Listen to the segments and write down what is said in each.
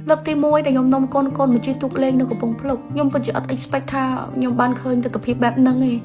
លើកទី1ដែលខ្ញុំនាំកូនកូនមកជិះទូកលេងនៅកំពង់ភ្លុកខ្ញុំពិតជាអត់ expect ថាខ្ញុំបានឃើញទស្សនវិជ្ជាបែបហ្នឹងឯង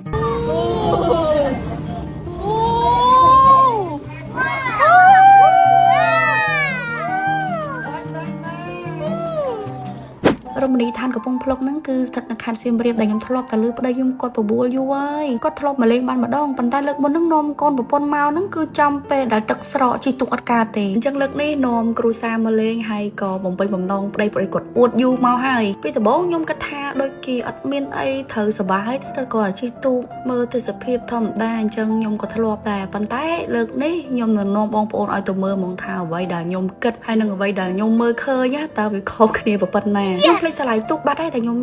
រមណីយដ្ឋានកំពង់ភ្លុកហ្នឹងគឺស្ថិតនៅខេត្តសៀមរាបដែលខ្ញុំធ្លាប់តែលើប្តីខ្ញុំគាត់បបួលយូរហើយគាត់ធ្លាប់មកលេងបានម្ដងប៉ុន្តែលើកមុនហ្នឹងនាំកូនប្រពន្ធមកហ្នឹងគឺចំពេលដែលទឹកស្រកជិះទូកអត់កើតទេអញ្ចឹងលើកនេះនាំគ្រួសារមកលេងហើយក៏បំពេញបំណងប្តីប្តីគាត់អួតយូរមកហើយពីដំបូងខ្ញុំគិតថាដូចគេអត់មានអីត្រូវសប្បាយទេឬក៏ជិះទូកមើលទេសភាពធម្មតាអញ្ចឹងខ្ញុំក៏ធ្លាប់ដែរប៉ុន្តែលើកនេះខ្ញុំនឹងនាំបងប្អូនឲ្យទៅមើលហ្មងថាអ្វីដែលខ្ញុំគិតហើយនឹងអ្វីដែលខ្ញុំមើលឃើញណាតើវាខុសគ្នាប៉ុណ្ណាខ្ញុំភ្លេចតម្លៃទូកបាត់ហើយតែខ្ញុំ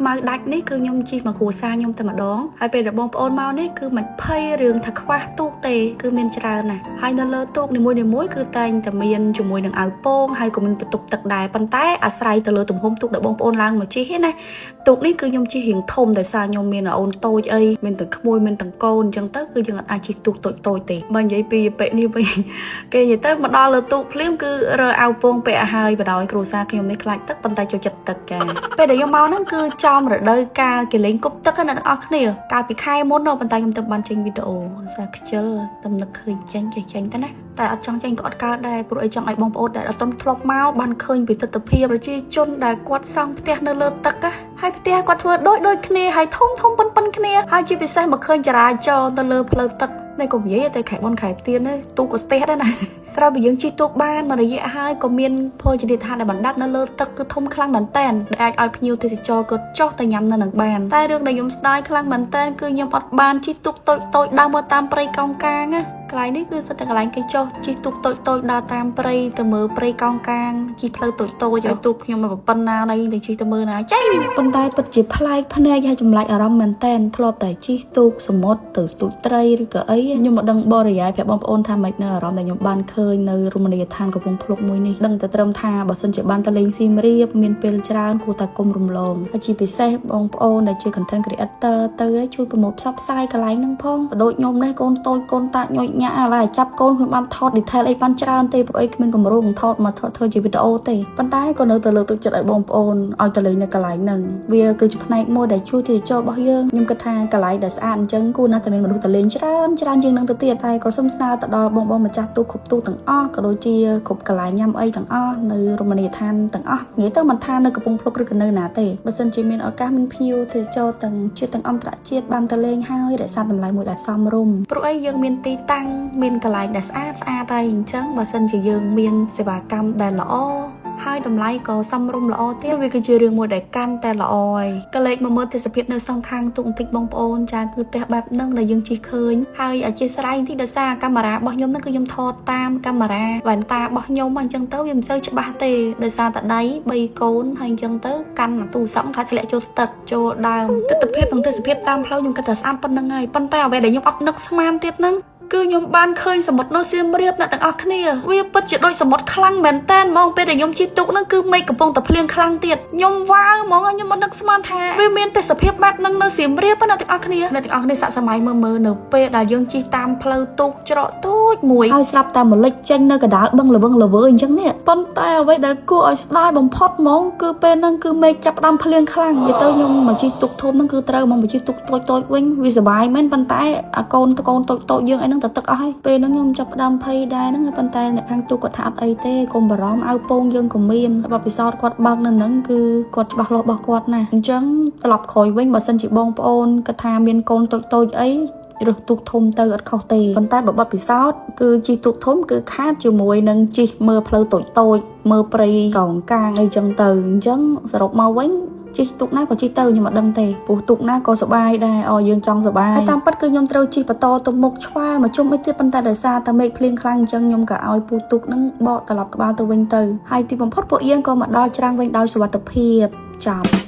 ម៉ៅដាច់នេះគឺខ្ញុំជិះមកគ្រួសារខ្ញុំតែម្ដងហើយពេលដែលបងប្អូនមកនេះគឺមិនភ័យរឿងថាខ្វះទូកទេគឺមានច្រើនណាស់ហើយនៅលើទូកនីមួយៗគឺតែងតែមានជាមួយនឹងអាវពោងហើយក៏មានបន្ទប់ទឹកដែរប៉ុន្តែអាស្រ័យទៅលើទំហំទូកដែលបងប្អូនឡើងមកជិះឯណាទូកនេះគឺខ្ញុំជិះរៀងធំដោយសារខ្ញុំមានអូនតូចអីមានទាំងក្មួយមានទាំងកូនអញ្ចឹងទៅគឺយើងអត់អាចជិះទូកតូចតូចទេបើនិយាយពីពាក្យនេះវិញ គេនិយាយទៅមកដល់លើទូកភ្លាមគឺរើអាវពោងពាក់ឲ្យហើយបដ ாய் គ្រួសារខ្ញុំនេះខ្លាចទឹកប៉ុន្តែចូលចិត្តទឹកចាពេលដែលខ្ញុំមកហ្នឹងគឺចំរដូវកាលគេលេងគប់ទឹកណាអ្នកទាំងអស់គ្នាកាលពីខែមុននោះប៉ុន្តែខ្ញុំទៅបានចេញវីដេអូសារខ្ជិលតំនឹកឃើញចេញចេះចេញទៅណាតែអត់ចង់ចេញក៏អត់កើតដែរព្រោះអីចង់ឲ្យបងប្អូនដែលអត់ទាន់ធ្លាប់មកបានឃើញពីទស្សនភាពប្រជាជនដែលគាត់សង់ផ្ទះនៅលើទឹកណាហើយផ្ទះគាត់ធ្វើដូចដូចគ្នាហើយធំធំប៉ុនប៉ុនគ្នាហើយជាពិសេសមកឃើញចរាចរណ៍ទៅលើផ្លូវទឹកនេះក៏និយាយទៅខែបនខែទៀននេះទូកក៏ស្ទះដែរណា ក្រោយពីយើងជិះទូកបានមួយរយៈហើយក៏មានភោជនីយដ្ឋានដែលបណ្ដាប់នៅលើទឹកគឺធំខ្លាំងមែនតើដែលអាចឲ្យភ្ញៀវទេសចរគាត់ចុះទៅញ៉ាំនៅនឹងបានតែរឿងដែលខ្ញុំស្ដាយខ្លាំងមែនតើគឺខ្ញុំអត់បានជិះទូកតូចតូចដើរមកតាមព្រៃកោងកាងណាកន្លែងនេះគឺសិតតែកន្លែងគេចុះជិះទូកតូចតូចដើរតាមព្រៃទៅមើលព្រៃកោងកាងជិះផ្លូវតូចតូចឲ្យទូកខ្ញុំមកប៉ុណ្ណាណីទៅជិះទៅមើលណាចេញប៉ុន្តែពិតជាប្លែកភ្នែកហើយចម្លែកអារម្មណ៍មែនតើធ្លាប់តែជិះទូកសមុទ្រទៅស្ទូចត្រីឬក៏អីខ្ញុំមិនដឹងបរិយាយប្រាប់បងប្អូនថាម៉េចនៅអារម្មណ៍ដែលខ្ញុំបានឃើញនៅរមណីយដ្ឋានកំពង់ភ្លុកមួយនេះដឹងតែត្រឹមថាបើសិនជាបានទៅលេងសៀមរាបមានពេលច្រើនគួរតែគុំរំលងហើយជាពិសេសបងប្អូនដែលជា content creator ទៅឲ្យជួយ promote ផ្សព្វផ្សាយកន្លែងហ្នឹងផងបដូចខ្ញុំនេះកូនតូចកូនតាចញុយញាក់ឥឡូវចាប់កូនខ្ញុំបានថត detail អីបានច្រើនទេព្រោះអីគ្មានកម្រោងថតមកធ្វើជាវីដេអូទេប៉ុន្តែក៏នៅតែលើកទឹកចិត្តឲ្យបងប្អូនឲ្យទៅលេងនៅកន្លែងហ្នឹងវាគឺជាផ្នែកមួយដែលជួយទេសចររបស់យើងខ្ញុំគិតថាកន្លែងដែលស្អាតអញ្ចឹងគួរណាស់តែមានមនុស្សទៅលេងច្រើនច្រើនជាងនឹងទៅទៀតតែក៏សូមស្នើទៅដល់បងបងម្ចាស់ទូកគ្រប់ទូកទាំងអស់ក៏ដូចជាគ្រប់កន្លែងញ៉ាំអីទាំងអស់នៅរមណីយដ្ឋានទាំងអស់និយាយទៅមិនថានៅកំពង់ភ្លុកឬក៏នៅណាទេបើសិនជាមានឱកាសមានភ្ញៀវទេសចរទាំងជាតិទាំងអន្តរជាតិបានទៅលេងហើយរក្សាតម្លៃមួយដែលសមរម្យព្រោះអីយើងមានទីតាំងមានកន្លែងដែលស្អាតស្អាតហើយអញ្ចឹងបើសិនជាយើងមានសេវាកម្មដែលល្អហើយតម្លៃក៏សមរម្យល្អទៀតវាគឺជារឿងមួយដែលកាន់តែល្អហើយក៏លេចមកមើលទេសភាពនៅសងខាងទូកបន្តិចបងប្អូនចាគឺផ្ទះបែបហ្នឹងដែលយើងជិះឃើញហើយអធិស្ឋានបន្តិចដោយសារកាមេរ៉ារបស់ខ្ញុំហ្នឹងគឺខ្ញុំថតតាមកាមេរ៉ាវ៉ែនតារបស់ខ្ញុំអញ្ចឹងទៅវាមិនសូវច្បាស់ទេដោយសារតែដៃ3កូនហើយអញ្ចឹងទៅកាន់ទូរស័ព្ទខ្លាចធ្លាក់ចូលទឹកចូលដើមទស្សនភាពនិងទេសភាពតាមផ្លូវខ្ញុំគិតថាស្អាតប៉ុណ្្នឹងហើយប៉ុន្តែអ្វីដែលខ្ញុំអត់នឹកស្មានទៀតហ្នឹងគឺខ្ញុំបានឃើញសមុទ្រនៅសៀមរាបអ្នកទាំងអស់គ្នាវាពិតជាដូចសមុទ្រខ្លាំងមែនតើហ្មងពេលដែលខ្ញុំជិះទូកហ្នឹងគឺមេឃកំពុងតែភ្លៀងខ្លាំងទៀតខ្ញុំវ៉ាវហ្មងខ្ញុំមិននឹកស្មានថាវាមានទេសភាពបែបហ្នឹងនៅសៀមរាបណាអ្នកទាំងអស់គ្នាអ្នកទាំងអស់គ្នាសាក់សម័យមើលមើលនៅពេលដែលយើងជិះតាមផ្លូវទូកច្រកទូចមួយហើយស្រាប់តែមកលិចចេញនៅកដាលបឹងល្វឹងល្វើអញ្ចឹងនេះប៉ុន្តែអ្វីដែលគួរឲ្យស្ដាយបំផុតហ្មងគឺពេលហ្នឹងគឺមេឃចាប់ផ្ដើមភ្លៀងខ្លាំងនិយាយទៅខ្ញុំមកជិះទូកធំហ្នឹងគឺត្រូវមកជិះទូកតូចតូចវិញវាសុបាយមែនប៉ុន្តែអាកូនកូនតូចតូចយើងអីហ្នឹងទៅទឹកអស់ហើយពេលហ្នឹងខ្ញុំចាប់ផ្ដើមភ័យដែរហ្នឹងប៉ុន្តែអ្នកខាងទូកគាត់ថាអត់អីទេកុំបារម្ភអាវពោងយើងក៏មានបទពិសោធន៍គាត់បើកនៅហ្នឹងគឺគាត់ច្បាស់លាស់របស់គាត់ណាស់អញ្ចឹងត្រឡប់ក្រោយវិញបើសិនជាបងប្អូនគាត់ថាមានកូនតូចតូចអីរើសទូកធំទៅអត់ខុសទេប៉ុន្តែបើបទពិសោធន៍គឺជិះទូកធំគឺខាតជាមួយនឹងជិះមើលផ្លូវតូចតូចមើលព្រៃកោងកាងអីចឹងទៅអញ្ចឹងសរុបមកវិញជិះទូកណាក៏ជិះទៅខ្ញុំអត់ដឹងទេព្រោះទូកណាក៏សប្បាយដែរអយើងចង់សប្បាយហើយតាមពិតគឺខ្ញុំត្រូវជិះបន្តទៅមុខឆ្វាលមកជុំអីទៀតប៉ុន្តែដោយសារតែមេឃភ្លៀងខ្លាំងអញ្ចឹងខ្ញុំក៏ឲ្យពូទូកនឹងបកត្រឡប់ក្បាលទៅវិញទៅហើយទីបំផុតពួកយើងក៏មកដល់ច្រាំងវិញដោយសុវត្ថិភាពចប់។